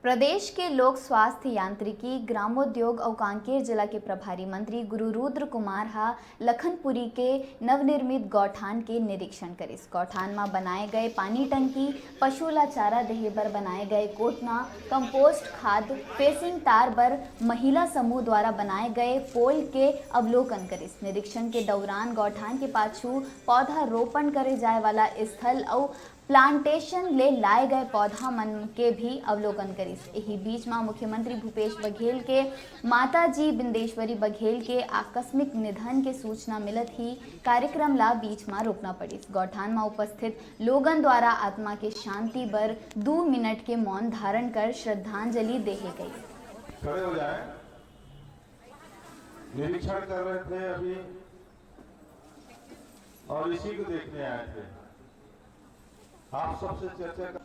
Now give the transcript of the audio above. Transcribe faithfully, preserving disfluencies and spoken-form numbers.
प्रदेश के लोक स्वास्थ्य यांत्रिकी, ग्रामोद्योग अउ कांकेर जिला के प्रभारी मंत्री गुरु रुद्र कुमार ह लखनपुरी के नवनिर्मित गौठान के निरीक्षण करिस। गौठान म बनाए गए पानी टंकी, पशु ला चारा देहे बर बनाए गए कोटना, कंपोस्ट खाद, फेंसिंग तार बर महिला समूह द्वारा बनाए गए पोल के अवलोकन करिस। निरीक्षण के दौरान गौठान के पाछू पौधा रोपण करे जाए वाला स्थल अउ प्लांटेशन ले लाए गए पौधा मन के भी अवलोकन करिस। एही बीच म मुख्यमंत्री भूपेश बघेल के माता जी बिंदेश्वरी बघेल के आकस्मिक निधन के सूचना मिलत ही कार्यक्रम ला बीच म रोकना पड़िस। गौठान म उपस्थित लोगन द्वारा आत्मा के शांति बर दू मिनट के मौन धारण कर श्रद्धांजलि देहे गई। खड़े हो जाए। निरीक्षण कर रहे थे अभी और इसी को देखने आए थे। आप सबसे चर्चा कर